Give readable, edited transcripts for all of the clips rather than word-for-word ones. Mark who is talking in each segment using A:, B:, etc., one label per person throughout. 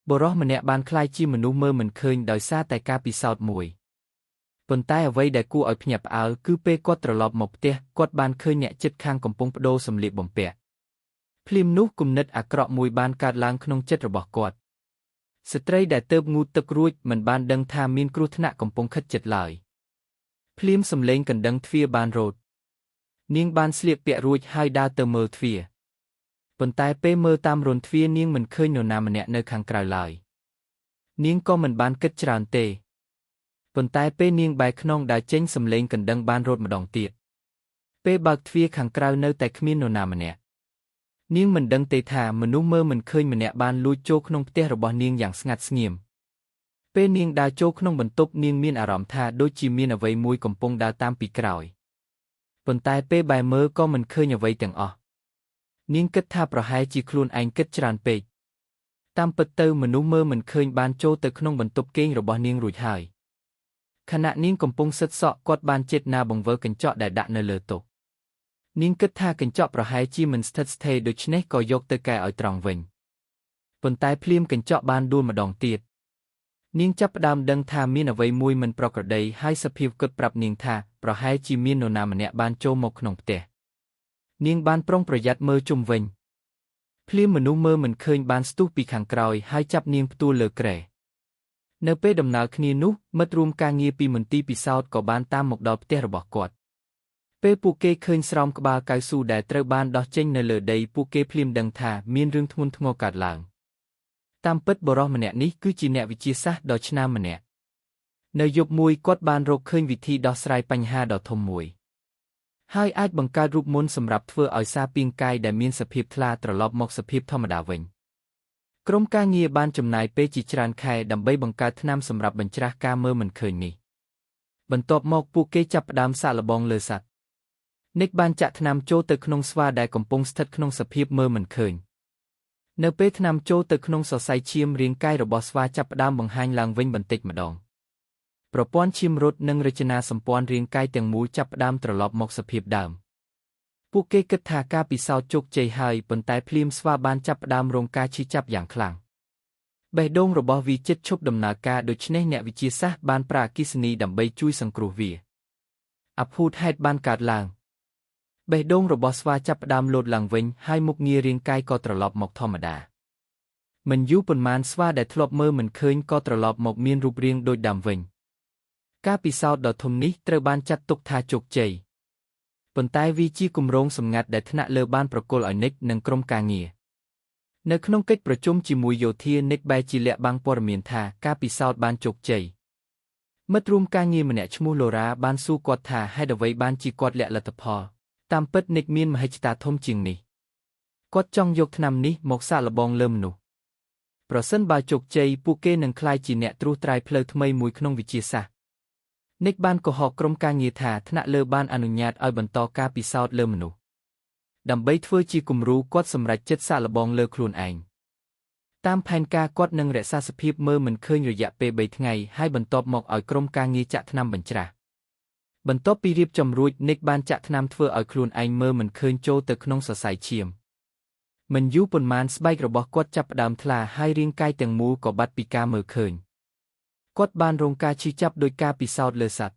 A: បុរសម្នាក់បានក្លាយជាមនុស្សមើលមិនឃើញដោយសារតែការពិសោធន៍មួយប៉ុន្តែអ្វីដែលគួរឲ្យភ្ញាក់ផ្អើលគឺពេលគាត់ត្រឡប់មកផ្ទះគាត់បានឃើញអ្នកជិតខាងកំពុងប្ដូរសម្លៀកបំពាក់ភ្លាមនោះគំនិតអាក្រក់មួយបានកើតឡើងក្នុងចិត្តរបស់គាត់ស្ត្រីដែលទើបងូតទឹករួចមិនបានដឹងថាមានគ្រោះថ្នាក់កំពុងខិតជិតឡើយភ្លាមសំឡេងកណ្ដឹងទ្វារបានរោទនាងបានស្លៀកពាក់រួចហើយដើរទៅមើលទ្វារប៉ុន្តែពេលមើលតាមរន្ធទ្វារនាងមិនឃើញនរណាម្នាក់នៅខាងក្រៅឡើយនាងក៏មិនបានគិតច្រើនទេប៉ុន្តែពេលនាងបែរខ្នងដើរចេញសំឡេងកណ្ដឹងបានរត់ម្ដងទៀតពេលបើកទ្វារខាងក្រៅនៅតែគ្មាននរណាម្នាក់នាងមិនដឹងទេថាមនុស្សមើលមិនឃើញម្នាក់បានលួចចូលក្នុងផ្ទះរបស់នាងយ៉ាងស្ងាត់ស្ងៀមពេលនាងដើរចូលក្នុងបន្ទប់នាងមានអារម្មណ៍ថាដូចជាមានអ្វីមួយកំពុងដើរតាមពីក្រោយប៉ុន្តែពេលបែរមើលក៏មិនឃើញអ្វីទាំងអស់នាងគិតថាប្រហែលជាខ្លួនឯងគិតច្រើនពេកតាមពិតទៅមនុស្សមើលមិនឃើញបានចូលទៅក្នុងបន្ទប់គេងរបស់នាងរួចហើយខណៈនាងកំពុងសិតសក់គាត់បានចេតនាបង្វិលកញ្ចក់ដែលដាក់នៅលើតុនាងគិតថាកញ្ចក់ប្រហែលជាមិនស្ថិតស្ថេរដូច្នេះក៏យកទៅកែឲ្យត្រង់វិញប៉ុន្តែភ្លាមកញ្ចក់បានដួលម្ដងទៀតនាងចាប់ផ្ដើមដឹងថាមានអ្វីមួយមិនប្រក្រតីហើយសភាពគិតប្រាប់នាងថាប្រហែលជាមាននរណាម្នាក់បានចូលមកក្នុងផ្ទះនាងបានប្រុងប្រយ័ត្នមើលជុំវិញភ្លាមមនុស្សមើលមិនឃើញបានស្ទុះពីខាងក្រោយហើយចាប់នាងផ្ទួលលើគ្រែនៅពេលដំណើរគ្នានោះមិត្តរួមការងារពីមន្ទីរពិសោធន៍ក៏បានតាមមកដល់ផ្ទះរបស់គាត់ពេលពួកគេឃើញស្រោមក្បាលកៅស៊ូដែលត្រូវបានដោះចេញនៅលើដីពួកគេភ្លាមដឹងថាមានរឿងធ្ងន់ធ្ងរកើតឡើងតាមពិតបុរសម្នាក់នេះគឺជាអ្នកវិទ្យាសាស្ត្រដ៏ឆ្នើមម្នាក់នៅយប់មួយគាត់បានរកឃើញវិធីដោះស្រាយបញ្ហាដ៏ធំមួយហើយអាចបង្កើតរូបមន្តសម្រាប់ធ្វើឲ្យសារពាង្គកាយដែលមានសភាពថ្លាត្រឡប់មកសភាពធម្មតាវិញក្រុមការងារបានចំណាយពេលជាច្រើនខែដើម្បីបង្កើតថ្នាំសម្រាប់បញ្ច្រាសការមើលមិនឃើញនេះបន្ទាប់មកពួកគេចាប់ផ្ដើមសាកល្បងលើសត្វនិកបានចាក់ថ្នាំចូលទៅក្នុងស្វាដែលកំពុងស្ថិតក្នុងសភាពមើលមិនឃើញនៅពេលថ្នាំចូលទៅក្នុងសរសៃឈាមរាងកាយរបស់ស្វាចាប់ផ្ដើមបង្ហាញឡើងវិញបន្តិចម្ដងប្រព័ន្ធឈាមរត់និងរចនាសម្ព័ន្ធរាងកាយទាំងមូលចាប់ផ្ដើមត្រឡប់មកសភាពដើមពួកគេគិតថាការពិសោធន៍ជោគជ័យហើយប៉ុន្តែភ្លាមស្វាបានចាប់ផ្ដើមរងការឈឺចាប់យ៉ាងខ្លាំងបេះដូងរបស់វាជិតឈប់ដំណើរការដូច្នេះអ្នកវិទ្យាសាស្ត្របានប្រើអគ្គិសនីដើម្បីជួយសង្គ្រោះវាអភូតហេតុបានកើតឡើងបេះដូងរបស់ស្វាចាប់ផ្ដើមលោតឡើងវិញហើយមុខងាររាងកាយក៏ត្រឡប់មកធម្មតាមិនយូរប៉ុន្មានស្វាដែលធ្លាប់មើលមិនឃើញក៏ត្រឡប់មកមានរូបរាងដូចដើមវិញការពិសោធន៍ដ៏ធំនេះត្រូវបានចាត់ទុកថាជោគជ័យប៉ុន្តែវាជាគម្រោងសម្ងាត់ដែលថ្នាក់លើបានប្រគល់ឲ្យនិកនិងក្រុមការងារនៅក្នុងកិច្ចប្រជុំជាមួយយោធានិកបែរជាលាក់បាំងព័ត៌មានថាការពិសោធន៍បានជោគជ័យមិត្តរួមការងារម្នាក់ឈ្មោះឡូរ៉ាបានសួរគាត់ថាហេតុអ្វីបានជាគាត់លាក់លទ្ធផលតាមពិតនិកមានមហិច្ឆតាធំជាងនេះគាត់ចង់យកថ្នាំនេះមកសាកល្បងលើមនុស្សប្រសិនបើជោគជ័យពួកគេនឹងក្លាយជាអ្នកត្រួសត្រាយផ្លូវថ្មីមួយក្នុងវិទ្យាសាស្ត្រនិកបានកុហកក្រុមការងារថាថ្នាក់លើបានអនុញ្ញាតឲ្យបន្តការពិសោធន៍លើមនុស្សដើម្បីធ្វើជាគំរូគាត់សម្រេចចិត្តសាកល្បងលើខ្លួនឯងតាមផែនការគាត់នឹងរក្សាសភាពមើលមិនឃើញរយៈពេល3ថ្ងៃហើយបន្ទាប់មកឲ្យក្រុមការងារចាក់ថ្នាំបញ្ច្រាសបន្ទាប់ពីរៀបចំរួចនិកបានចាក់ថ្នាំធ្វើឲ្យខ្លួនឯងមើលមិនឃើញចូលទៅក្នុងសរសៃឈាមមិនយូរប៉ុន្មានស្បែករបស់គាត់ចាប់ផ្ដើមថ្លាហើយរាងកាយទាំងមូលក៏បាត់ពីការមើលឃើញគាត់បានរងការឈឺចាប់ដោយការពិសោធន៍លើសត្វ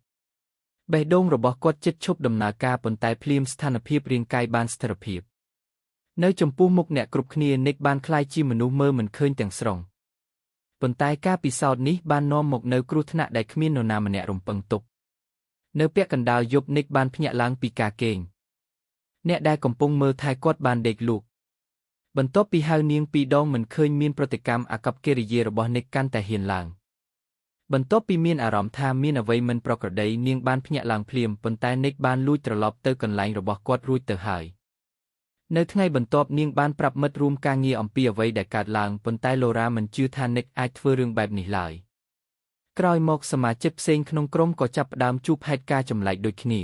A: បេះដូងរបស់គាត់ជិតឈប់ដំណើរការប៉ុន្តែភ្លាមស្ថានភាពរាងកាយបានស្ថិរភាពនៅចំពោះមុខអ្នកគ្រប់គ្នានិកបានក្លាយជាមនុស្សមើលមិនឃើញទាំងស្រុងប៉ុន្តែការពិសោធន៍នេះបាននាំមកនូវគ្រោះថ្នាក់ដែលគ្មាននរណាម្នាក់រំពឹងទុកនៅពាក់កណ្ដាលយប់និកបានភ្ញាក់ឡើងពីការគេងអ្នកដែលកំពុងមើលថែគាត់បានដេកលក់បន្ទាប់ពីហៅនាងពីរដងមិនឃើញមានប្រតិកម្មអាកប្បកិរិយារបស់និកកាន់តែហ៊ានឡើងបន្ទាប់ពីមានអារម្មណ៍ថាមានអ្វីមិនប្រក្រតីនាងបានភ្ញាក់ឡើងភ្លាមប៉ុន្តែនិកបានលួចត្រឡប់ទៅកន្លែងរបស់គាត់រួចទៅហើយនៅថ្ងៃបន្ទាប់នាងបានប្រាប់មិត្តរួមការងារអំពីអ្វីដែលកើតឡើងប៉ុន្តែឡូរ៉ាមិនជឿថានិកអាចធ្វើរឿងបែបនេះឡើយក្រោយមកសមាជិកផ្សេងក្នុងក្រុមក៏ចាប់ផ្ដើមជួបហេតុការណ៍ចម្លែកដូចគ្នា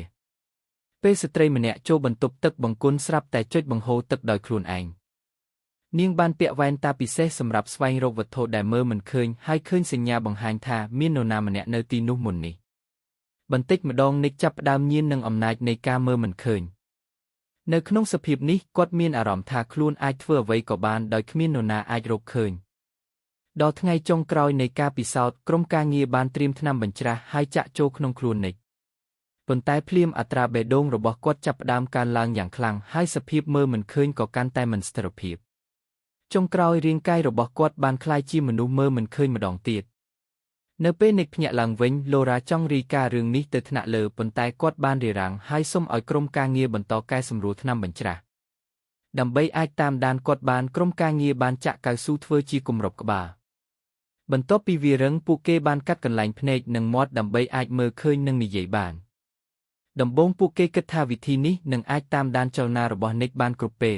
A: ពេលស្ត្រីម្នាក់ចូលបន្ទប់ទឹកបង្គន់ស្រាប់តែចុចបង្ហូរទឹកដោយខ្លួនឯងនាងបានពាក់វ៉ែនតាពិសេសសម្រាប់ស្វែងរកវត្ថុដែលមើលមិនឃើញហើយឃើញសញ្ញាបង្ហាញថាមាននរណាម្នាក់នៅទីនោះមុននេះបន្តិចម្ដងនិកចាប់ផ្ដើមញៀននឹងអំណាចនៃការមើលមិនឃើញ នៅក្នុងសភាពនេះគាត់មានអារម្មណ៍ថាខ្លួនអាចធ្វើអ្វីក៏បានដោយគ្មាននរណាអាចរកឃើញ។ ដល់ថ្ងៃចុងក្រោយនៃការពិសោធន៍ក្រុមការងារបានត្រៀមថ្នាំបញ្ច្រាសហើយចាក់ចូលក្នុងខ្លួននិកប៉ុន្តែភ្លាមអត្រាបេះដូងរបស់គាត់ចាប់ផ្ដើមកើនឡើងយ៉ាងខ្លាំងហើយសភាពមើលមិនឃើញក៏កាន់តែមិនស្ថិរភាពចុងក្រោយរាងកាយរបស់គាត់បានក្លាយជាមនុស្សមើលមិនឃើញម្ដងទៀតនៅពេលនិកភ្ញាក់ឡើងវិញឡូរ៉ាចង់រាយការណ៍រឿងនេះទៅថ្នាក់លើប៉ុន្តែគាត់បានរារាំងហើយសុំឲ្យក្រុមការងារបន្តកែសម្រួលថ្នាំបញ្ច្រាសដើម្បីអាចតាមដានគាត់បានក្រុមការងារបានចាក់កៅស៊ូធ្វើជាគម្របក្បាលបន្ទាប់ពីវារឹងពួកគេបានកាត់កន្លែងភ្នែកនិងមាត់ដើម្បីអាចមើលឃើញនិងនិយាយបានដំបូងពួកគេគិតថាវិធីនេះនឹងអាចតាមដានចលនារបស់និកបានគ្រប់ពេល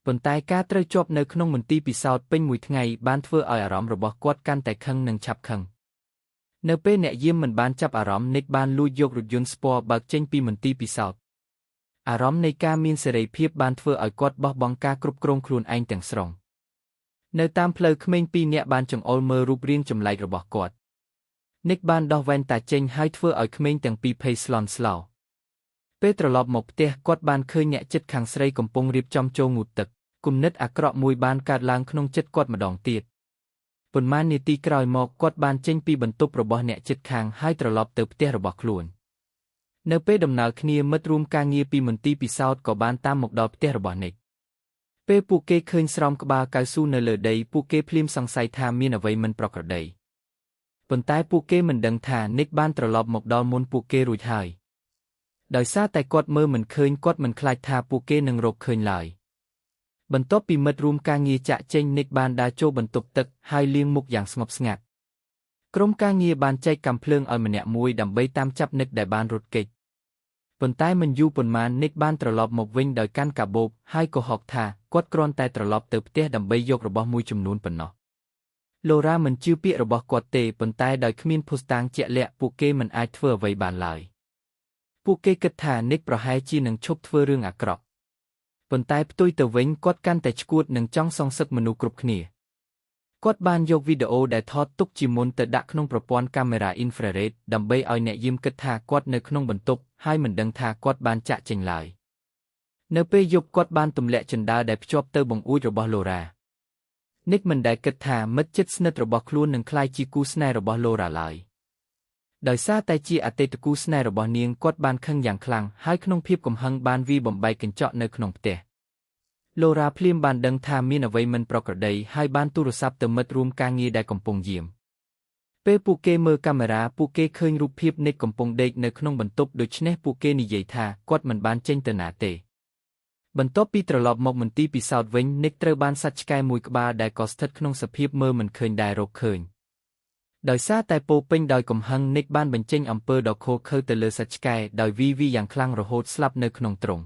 A: ប៉ុន្តែការត្រូវជាប់នៅក្នុងមន្ទីរពិសោធន៍ពេញមួយថ្ងៃបានធ្វើឲ្យអារម្មណ៍របស់គាត់កាន់តែខឹងនិងឆាប់ខឹងនៅពេលអ្នកយាមមិនបានចាប់អារម្មណ៍និកបានលួចយករថយន្តស្ពណ៌បើកចេញពីមន្ទីរពិសោធន៍អារម្មណ៍នៃការមានសេរីភាពបានធ្វើឲ្យគាត់បោះបង់ការគ្រប់គ្រងខ្លួនឯងទាំងស្រុងនៅតាមផ្លូវក្មេងពីរនាក់បានចង្អុលមើលរូបរាងចម្លែករបស់គាត់និកបានដោះវ៉ែនតាចេញហើយធ្វើឲ្យក្មេងទាំងពីរភ័យស្លន់ស្លោពេលត្រឡប់មកផ្ទះគាត់បានឃើញអ្នកជិតខាងស្រីកំពុងរៀបចំចូលងូតទឹកគំនិតអាក្រក់មួយបានកើតឡើងក្នុងចិត្តគាត់ម្ដងទៀតប៉ុន្មាននាទីក្រោយមកគាត់បានចេញពីបន្ទប់របស់អ្នកជិតខាងហើយត្រឡប់ទៅផ្ទះរបស់ខ្លួននៅពេលដំណើរគ្នាមិត្តរួមការងារពីមន្ទីរពិសោធន៍ក៏បានតាមមកដល់ផ្ទះរបស់និកពេលពួកគេឃើញស្រោមក្បាលកៅស៊ូនៅលើដីពួកគេភ្លាមសង្ស័យថាមានអ្វីមិនប្រក្រតីប៉ុន្តែពួកគេមិនដឹងថានិកបានត្រឡប់មកដល់មុនពួកគេរួចហើយដោយសារតែគាត់មើលមិនឃើញគាត់មិនខ្លាចថាពួកគេនឹងរកឃើញឡើយបន្ទាប់ពីមិត្តរួមការងារចាក់ចេញនិកបានដើរចូលបន្ទប់ទឹកហើយលាងមុខយ៉ាងស្ងប់ស្ងាត់ក្រុមការងារបានចែកកាំភ្លើងឲ្យម្នាក់មួយដើម្បីតាមចាប់និកដែលបានរត់គេចប៉ុន្តែមិនយូរប៉ុន្មាននិកបានត្រឡប់មកវិញដោយកាន់កាបូបហើយកុហកថាគាត់គ្រាន់តែត្រឡប់ទៅផ្ទះដើម្បីយករបស់មួយចំនួនប៉ុណ្ណោះឡូរ៉ាមិនជឿពាក្យរបស់គាត់ទេប៉ុន្តែដោយគ្មានភស្តុតាងជាក់លាក់ពួកគេមិនអាចធ្វើអ្វីបានឡើយពួកគេគិតថានិកប្រហែលជានឹងឈប់ធ្វើរឿងអាក្រក់ប៉ុន្តែផ្ទុយទៅវិញគាត់កាន់តែឆ្កួតនិងចង់សងសឹកមនុស្សគ្រប់គ្នាគាត់បានយកវីដេអូដែលថតទុកជាមុនទៅដាក់ក្នុងប្រព័ន្ធកាមេរ៉ាអ៊ីនហ្វ្រារ៉េតដើម្បីឲ្យអ្នកយាមគិតថាគាត់នៅក្នុងបន្ទប់ហើយមិនដឹងថាគាត់បានចាក់ចេញឡើយនៅពេលយប់គាត់បានទម្លាក់ជណ្ដើរដែលភ្ជាប់ទៅបង្អួចរបស់ឡូរ៉ានិកមិនដែលគិតថាមិត្តជិតស្និទ្ធរបស់ខ្លួននឹងក្លាយជាគូស្នេហ៍របស់ឡូរ៉ាឡើយដោយសារតែជាអតីតគូស្នេហ៍របស់នាងគាត់បានខឹងយ៉ាងខ្លាំងហើយក្នុងភាពកំហឹងបានវាយបំបែកកញ្ចក់នៅក្នុងផ្ទះឡូរ៉ាភ្លាមបានដឹងថាមានអ្វីមិនប្រក្រតីហើយបានទូរស័ព្ទទៅមិត្តរួមការងារដែលកំពុងយាមពេលពួកគេមើលកាមេរ៉ាពួកគេឃើញរូបភាពនិកកំពុងដេកនៅក្នុងបន្ទប់ដូច្នេះពួកគេនិយាយថាគាត់មិនបានចេញទៅណាទេបន្ទាប់ពីត្រឡប់មកមន្ទីរពិសោធន៍វិញនិកត្រូវបានសត្វឆ្កែមួយក្បាលដែលក៏ស្ថិតក្នុងសភាពមើលមិនឃើញដែររកឃើញដោយសារតែពោពេញដោយកំហឹងនិកបានបញ្ចេញអំពើដ៏ឃោរឃៅទៅលើសត្វឆ្កែដោយវីវីយ៉ាងខ្លាំងរហូតស្លាប់នៅក្នុងទ្រុង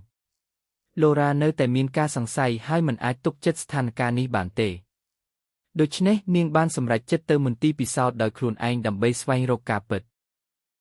A: ឡូរ៉ានៅតែមានការសង្ស័យហើយមិនអាចទុកចិត្តស្ថានភាពនេះបានទេដូច្នេះនាងបានសម្រេចចិត្តទៅមន្ទីរពិសោធន៍ដោយខ្លួនឯងដើម្បីស្វែងរកការពិត។